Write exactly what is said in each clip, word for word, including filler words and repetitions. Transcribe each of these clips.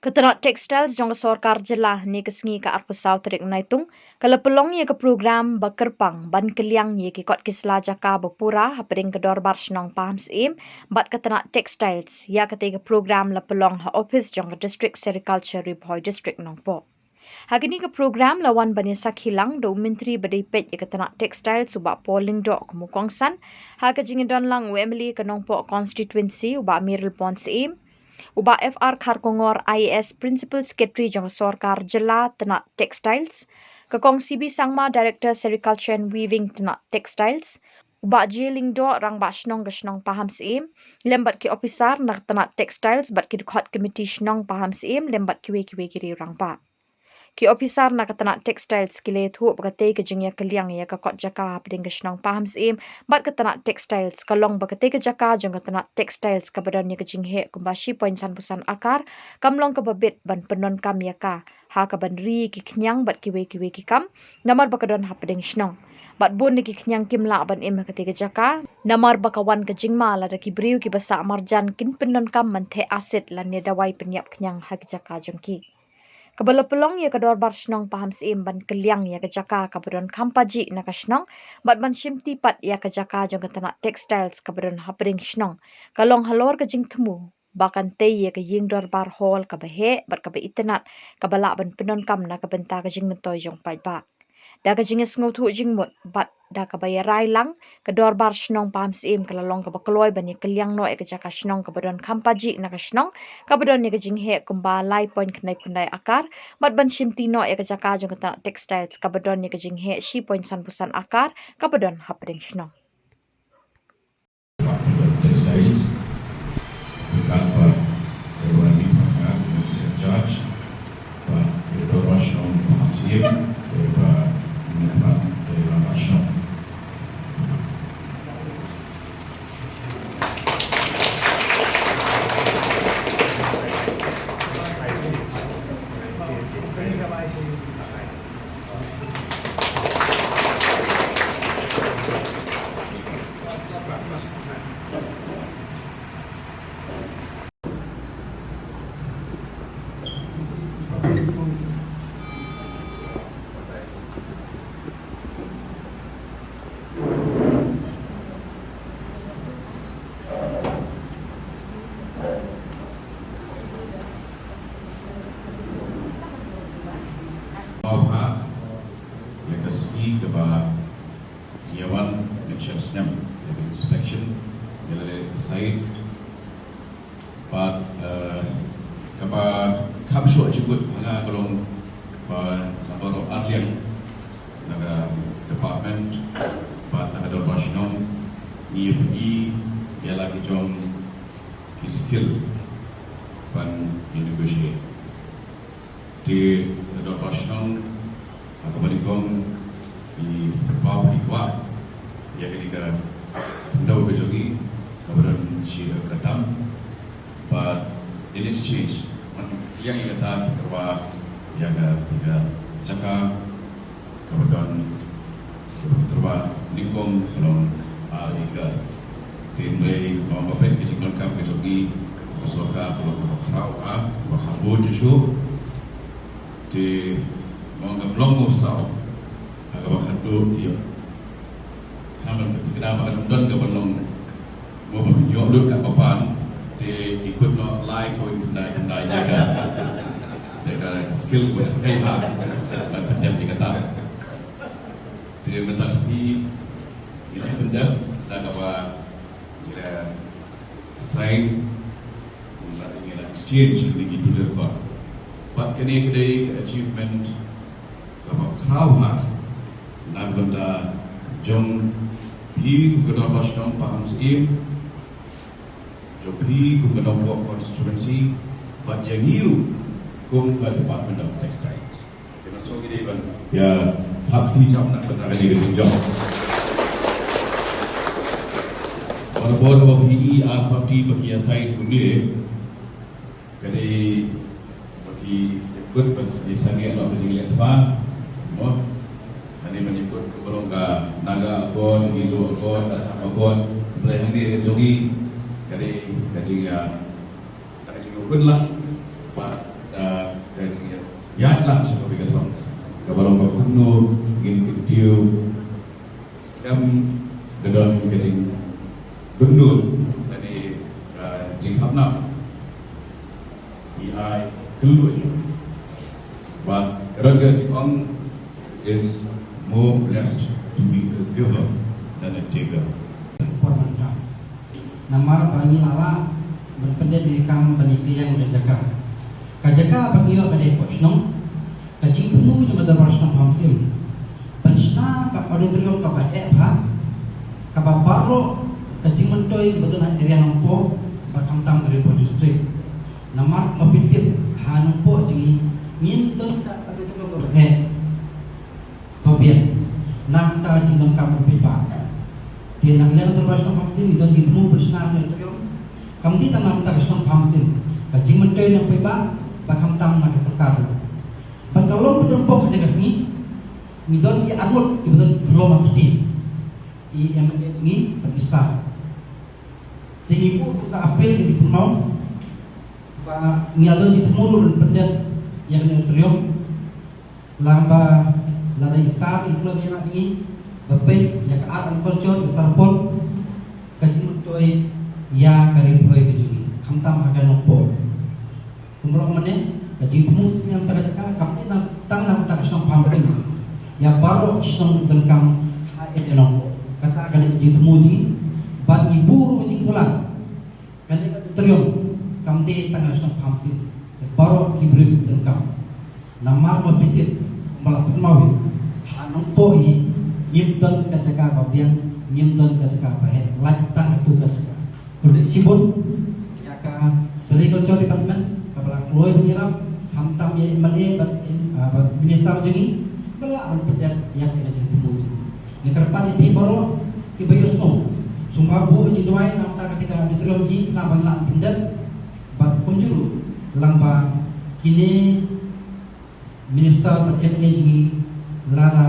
Ka tnat Textiles jong ka sorkar jylla hynne ka sngi ka arphew saw tarik Naitung ka la pynlong ïa ka program ba kyrpang ban kylliang ïa ki kot ki sla jaka ba pura hapdeng ka dorbar shnong Pahamsyiem bad ka tnat Textiles. Ïa katei ka program la pynlong ha ophis jong ka District Sericulture Ri Bhoi District Nongpoh. Ha kane ka program la wan ban ïa sakhi lang da u Myntri ba dei peit ïa ka tnat Textiles u Bah Paul Lyngdoh kum u kongsan, ha ka jingïadon lang u M L A ka Nongpoh Constituency u Bah Mayralborn Syiem, u Bah F R Kharkongor I A S Principal Secretary jong ka sorkar jylla tnat Textiles, ka Kong C B Sangma Director Sericulture and Weaving tnat Textiles, u Bah J Lyngdoh Rangbah Shnong ka shnong Pahamsyiem, lem bad ki ophisar na ka tnat Textiles bad ki dkhot komiti shnong Pahamsyiem lem bad kiwei kiwei ki riew rangbah. Ki ophisar na ka tnat Textiles ki la ïathuh ba katei ka jingïakylliang ïa ka kot jaka hapdeng ka shnong Pahamsyiem bad ka tnat Textiles ka long ba katei ka jaka jong ka tnat Textiles kaba don ïa ka jingheh kumba shi point san phew san akar kam long kaba bit ban pyndonkam ïa ka ha kaban ri ïa ki khñiang bad kiwei kiwei ki kam, namar ba ka don hapdeng shnong. Bad bun na ki khñiang kim lah ban im ha katei ka jaka namar ba ka wan ka jingma lada ki briew kiba sah marjan kin pyndonkam ban theh acid lane dawai pynïap khñiang ha ki jaka jong ki. Kaba la pynlong ïa ka dorbar shnong Pahamsyiem ban kylliang ïa ka jaka kaba don kham pajih na ka shnong bad ban shimti pat ïa ka jaka jong ka tnat Textiles kaba don hapdeng shnong, ka long halor ka jingthmu ba kan tei ïa ka ïing dorbar hall kaba heh bad kaba itynnad kaba lah ban pyndonkam na ka bynta ka jingmyntoi jong paidbah. Da ka jingïasngewthuh jingmut bad da kaba ïarai lang, ka dorbar shnong Pahamsyiem ka la long kaba kloi ban ïakylliang noh ïa ka jaka shnong kaba don kham pajih na ka shnong, kaba don ïa ka jingheh kumba lai point khyndai phew khyndai akar, bad ban shimti noh ïa ka jaka jong ka tnat Textiles kaba don ïa ka jingheh shi point san phew san akar kaba don hapdeng shnong. Textiles, Dekan Bar, Dewan Nipah, Minister Judge, Ba, Dewan Rashong, Hasim, Ba, Nipah, Dewan Rashong. Bha, ïa ka sngi kaba ïa wan mynshem snem, ïa ka inspection, ïa la site. Bad, eh, kaba kham shuh jingmut ha nga ka long ba na baroh arliang na ka department bad na ka dorbar shnong ngi ïa pynïaid ïa la ki jong ki skill ban ïa negotiate. Te ka dorbar shnong ha kaba nyngkong i pynpaw i kwah ïa kane ka khyndew ka jong i kaba don shi ka tam. Bad in exchange man ïa kata ki kyrwa ïa ka jaka kaba don kaba ki kyrwa nyngkong ka long ar acre. Te hynrei ba peit ka jingdonkam ka jong i ka sorkar ka long kaba khraw ha kaba kham bun shuh. Te nga ong ka long mo saw ha kaba khatduh ki ïoh. Khnang ba ki kynnoh ba ka long don kaba long mo ba ki ïoh lut ka ba pan. Te ki kut noh lai ko ki kynnoh kynnoh ïa ka. Te ka skill ko sa kai ha ban pyndep ïa kata. Te mynta ka sngi ngi la pyndep da kaba ngi la sign, ngi la exchange ngi ki tudar ba. Bad kane ka dei ka achievement kaba khraw ha na ka bynta jong phi kum ka dorbar shnong Pahamsyiem, jong phi kum ka Nongpoh constituency, bad ïa ngi ruh kum ka Department of Textiles. Te nga sngew ngi dei ban ïa thap kti jam na ka bynta kane ka jingjop. Bad bor ba phi i ar party ba ki ïa sign kumne. Ka dei ba ki ïa kut ban ïa sangeh noh ka jingleh tpa. Mo. Hangne ban ïa kut ka long ka Naga Accord, Mizo Accord, Assam Accord. Hynrei hangne ka jong ngi ka dei ka jingïa Ka jingkut lang bad, Ïaid lang sha kawei ka thong kaba long ba kumno ngin kyntiew, em, ka don ka jingdonkam lane ka jingkhapnam. Ïa, kylluid. Ba ka don ka jingong, is more blessed to be a giver than a taker. Por mynta. Namar ba ngi la lah ban pyndep ïa ka kam ban ïa kylliang ka jaka. Ka jaka ba ngi ïoh ka dei poh shnong. Ka jingthmu jong ka Dorbar Shnong Pahamsyiem ban shna ka auditorium kaba heh bha, kaba baroh ka jingmyntoi ba don ha area Nongpoh bad khamtam ka Ri Bhoi District. Namar ma phi tip, ha Nongpoh jong ngi ngim don ka auditorium kaba heh. Ba biang na ka bynta ka jingdonkam u paidbah. Te na ka liang Dorbar Shnong Pahamsyiem ngi don jingthmu ban shna ka auditorium. Kam dei tang na ka bynta ka shnong Pahamsyiem, ka jingmyntoi na u paidbah bad khamtam na ka sorkar. Bad ka long ba don poh kane ka sngi, ngi don ki arngut kiba don khlem ha kti, i M L A jong ngi bad i Sir. Te ngi buh ruh ka appeal ka jingkynmaw ba ngi la don jingthmu ruh ban pyndep ïa kane ka auditorium. Lang ba lada i Sir i kloi ïa ngi ba peit ïa ka art and culture, i Sir Paul, ka jingmyntoi ïa ka Ri Bhoi ka jong ngi, khamtam ha ka Nongpoh. Kumba long mynne, ka jingthmu jong ngi na ka bynta ka jaka kam dei tang na ka bynta ka shnong Pahamsyiem, ïa baroh ki shnong kiba donkam ha area Nongpoh. Kata ka dei ka jingthmu jong ngi, bad ngi buh ruh ka jingkular. Kane ka auditorium kam dei tang na shnong Pahamsyiem, ïa baroh ki briew kiba donkam. Namar ma phi tip, kumba la pynmaw hi, ha Nongpoh hi ngim don ka jaka ba biang, ngim don ka jaka ba heh, lait tang katto ka jaka. Khublei shibun ïa ka Sericulture Department kaba la kloi ban ïarap, khamtam ïa M L A bad, ah, bad Minister jong ngi ba la lah ban pyndep ïa kane ka jingthmu jong ngi. Ngi kyrpad ïa phi baroh kiba ïohsngew, sngewbha buh jingduwai na ka bynta kata ka auditorium jong ngi, khnang ban lah pyndep. Bad kumjuh ruh, lang ba kine Minister bad M L A jong ngi lada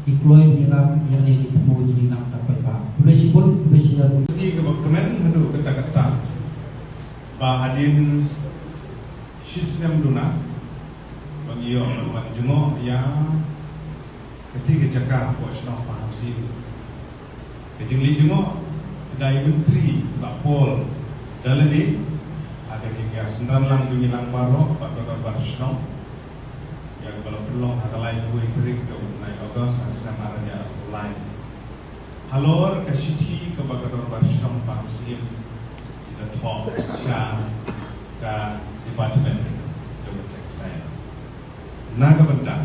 ki kloi ban ïarap ïa kane ka jingthmu jong ngi na ka bynta u paidbah. Khublei shibun, khublei shibun. Ka sngi kaba kmen haduh katta katta, ba hadien shisnem duna ba ngi ïoh ban wan jngoh ïa kata ka jaka hapoh shnong Pahamsyiem. Ka jingleit jngoh ka dei Myntri Bah Paul Dallade, ha ka jingïasynran lang jong ngi lang baroh bad ka Dorbar Shnong, ïa kaba la pynlong ha ka laiphew tarik jong u bnai August ha ka snem ar hajar arphew lai. Halor ka shithi kaba ka Dorbar Shnong Pahamsyiem i la thoh sha ka Department jong ka Textile. Na ka bynta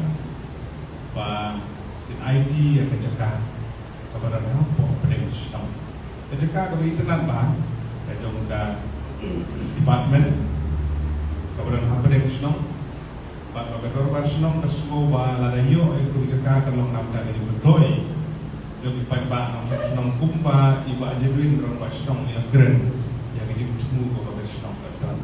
ba kin aiti ïa ka jaka kaba don hapoh pdeng shnong. Ka jaka kaba itynnad bha ka jong ka department kaba don ha pdeng shnong. Bad ba ka Dorbar Shnong ka sngew ba lada ïoh ïa ka jaka kan long na ka bynta ka jingmyntoi jong ki paidbah nongshong shnong, kumba i Bah Jedwin Rangbah Shnong i la kren ïa ka jingthmu kaba ka shnong ka don.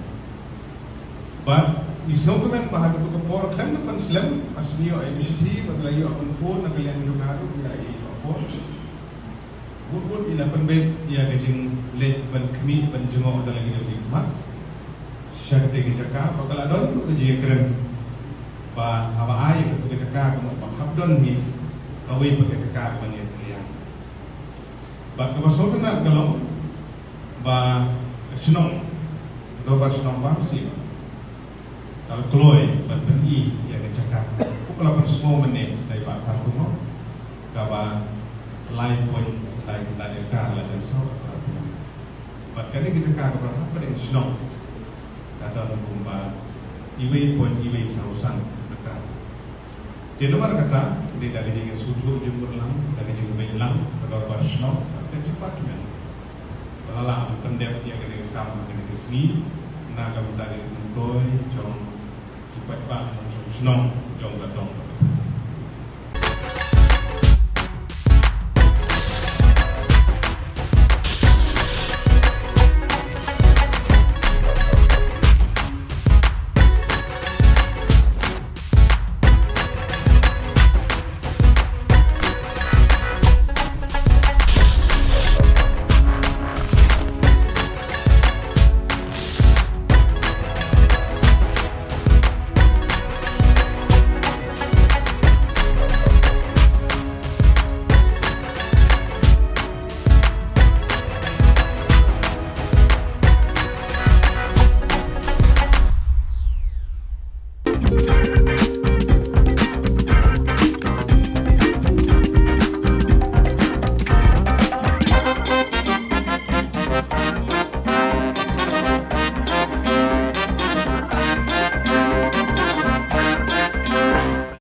Bad ngi sngewkmen ba ha kato ka por khlem da pynslem, ha shu ïoh ïa ka shithi bad la ïoh ban phone na ka liang jong nga ruh ïa i Bah Paul. Wut wut i la pynbeit ïa ka jingleit ban khmih ban jngoh da la ki jong ki khmat sha katei ka jaka, ba ka la don ruh ka jingkren ba haba ai ïa kato ka jaka ka mut ba hap don hi kawei pat ka jaka ban ïa kylliang. Bad kaba sngewtynnat ka long ba ka shnong, Dorbar Shnong Pahamsyiem, ka la kloi ban pyni ïa ka jaka, kumba la pynsngew mynne da i Bah Kharkongor, kaba lai point lai khyndai acre la jan saw acre. Bad kane ka jaka kaba don hapdeng shnong ka don kumba iwei point iwei saw san acre. Te namar kata, dei da ka jingïasngewthuh jingmut lang, da ka jingbeit lang ka Dorbar Shnong bad ka department, ba la lah ban pyndep ïa kane ka kam ha kane ka sngi na ka bynta ka jingmyntoi jong ki paidbah nongshong shnong jong ka dong.